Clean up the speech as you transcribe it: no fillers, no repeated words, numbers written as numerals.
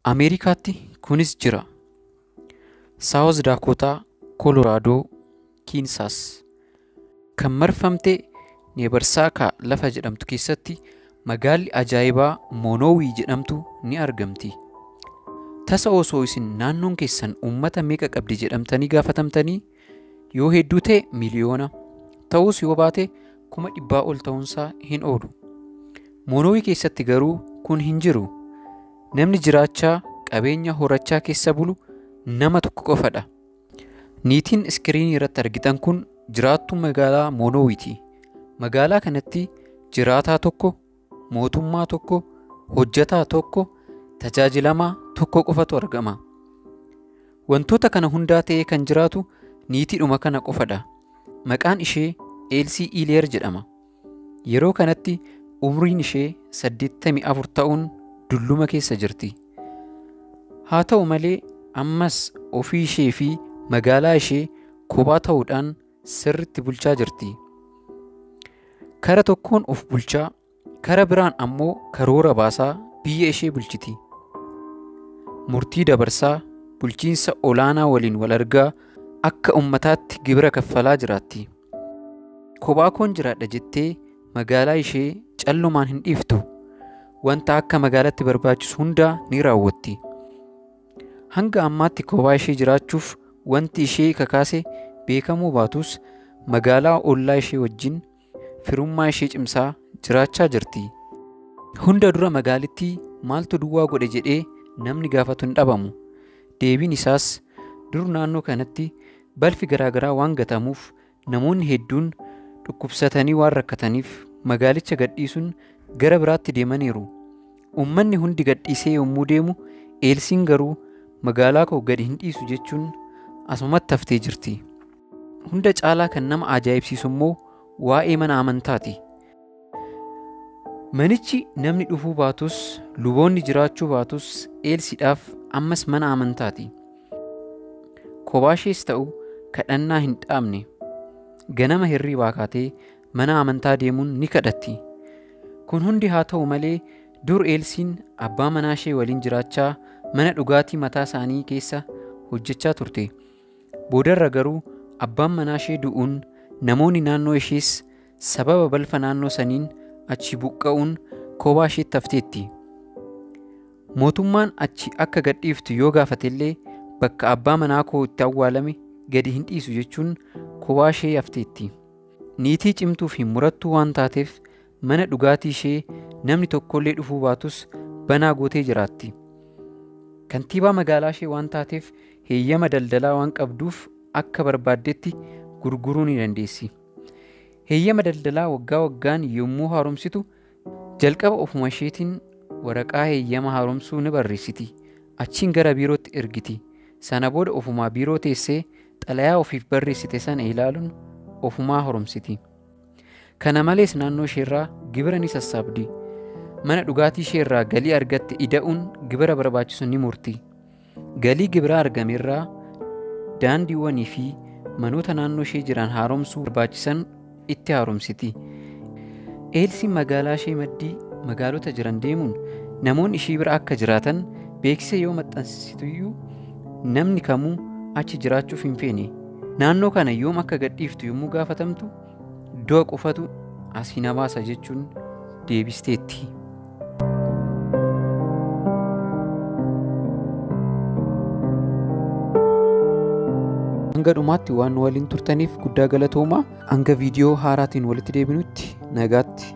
Ameerikaatti kunis jira. Saawuz Daakotaa, Koloraadoo, Kiinsaas. Kan marfamte Neebarsaakaa lafa jedhamtu keessatti magaalli ajaa'ibaa Moonoowii jedhamtu ni argamti. Tasa osoo isin naannoon keessan uummata meeqa qabdi jedhamtanii gaafatamtanii yoo hedduu ta'e miliyoona, ta'us yoo baate 100,000 ol ta'uunsaa hin oolu. Moonoowii keessatti garuu kun hin jiru. Namni jiraachaa qabeenya horachaa keessa bulu nama tokko qofadha. Niitiin iskiriinii irratti argitan kun jiraattuu magaalaa Moonoowiiti. Magaalaa kanatti jiraataa tokko, mootummaa tokko, hojjetaa tokko, tajaajilamaa tokko qofatu argama. Wantoota kana hundaa ta'ee kan jiraatu niitiidhuma kana qofadha. Maqaan ishee Eelsii Iileer jedhama. Yeroo kanatti umriin ishee 84 ta'uun dulluma keessa jirti. Haa ta'u malee ammas ofii ishee fi magaalaa ishee kophaa ta'uudhaan sirriitti bulchaa jirti. Kara tokkoon of bulchaa, kara biraan ammoo karoora baasaa biyya ishee bulchiti. Murtii dabarsaa, bulchiinsa olaanaa waliin wal argaa akka ummataatti gibira kaffalaa jiraatti. Kophaa koon jiraadha jettee magaalaa ishee callumaan hin dhiiftu. Wanta akka magaalaatti barbaachisu hundaa ni raawwatti. Hanga ammaatti kophaa ishee jiraachuuf wanti ishee kakaase beekamuu baatus magaalaa ollaa ishee wajjin firummaa ishee cimsaa jiraachaa jirti. Hunda dura magaalittii maaltu duwwaa godhe jedhee namni gaafatu hin dhabamu. Deebiin isaas dur naannoo kanatti balfi garaagaraa waan gatamuuf namoonni hedduun dhukkubsatanii waan rakkataniif magaalicha gadhiisuun gara biraatti deemaniiru. Uummanni hundi gadhiisee yommuu deemu Eelsiin garuu magaalaa koo gadi hin dhiisu jechuun asumatti haftee jirti. Hunda caalaa kan nama ajaa'ibsiisu immoo waa'ee mana amantaati. Manichi namni dhufuu baatus, luboonni jiraachuu baatus Eelsiidhaaf ammas mana amantaati. Kophaa ishees ta'u kadhannaa hin dhaabne. Ganama hirribaa kaatee mana amantaa deemuun ni kadhatti. Kun hundi haa ta'u malee dur Eelsiin abbaa manaa ishee waliin jiraachaa mana dhugaatii mataa isaanii keessa hojjechaa turte. Boodarra garuu abbaan manaa ishee du'uun namoonni naannoo ishees sababa balfa naannoo saniin achi buqqa'uun kophaa isheetti hafteetti. Mootummaan achi akka gadhiiftu yoo gaafatellee bakka abbaa manaa koo itti awwaalame gadi hin dhiisu jechuun kophaa ishee hafteetti. Niitii cimtuu fi murattuu waan taateef mana dhugaatii ishee namni tokkollee dhufuu baatus banaa gootee jiraatti. Kantiibaa magaalaa ishee waan taateef heeyyama daldalaa waan qabduuf akka barbaaddetti gurguruu ni dandeessi. Heeyyama daldalaa waggaa waggaan yommuu haaromsitu jalqaba ofuma isheetiin waraqaa heeyyama haaromsuu ni barreessiti. Achiin gara biirootti ergiti. Sana booda ofumaa biiroo teessee xalayaa ofiif barreessite sana ilaaluun ofumaa haaromsiti. Kana malees naannoo isheerraa gibira ni sassaabdi. Mana dhugaatii isheerraa galii argatte ida'uun gibira barbaachisu ni murti. Galii gibiraa argamerraa daandiiwwanii fi manoota naannoo ishee jiran haaromsuu barbaachisan itti haaromsiti. Eelsiin magaalaa ishee maddii magaalota jiran deemuun namoonni ishii bira akka jiraatan beeksisa yoo maxxansituyyuu namni kamuu achi jiraachuuf hin feene. Naannoo kana yoom akka gadhiiftu yommuu gaafatamtu du'a qofatu asii na baasa jechuun deebisteetti. Hanga dhumaatti waan nu waliin turtaniif guddaa galatoomaa. Hanga viidiyoo haaraatiin walitti deebinutti nagaatti.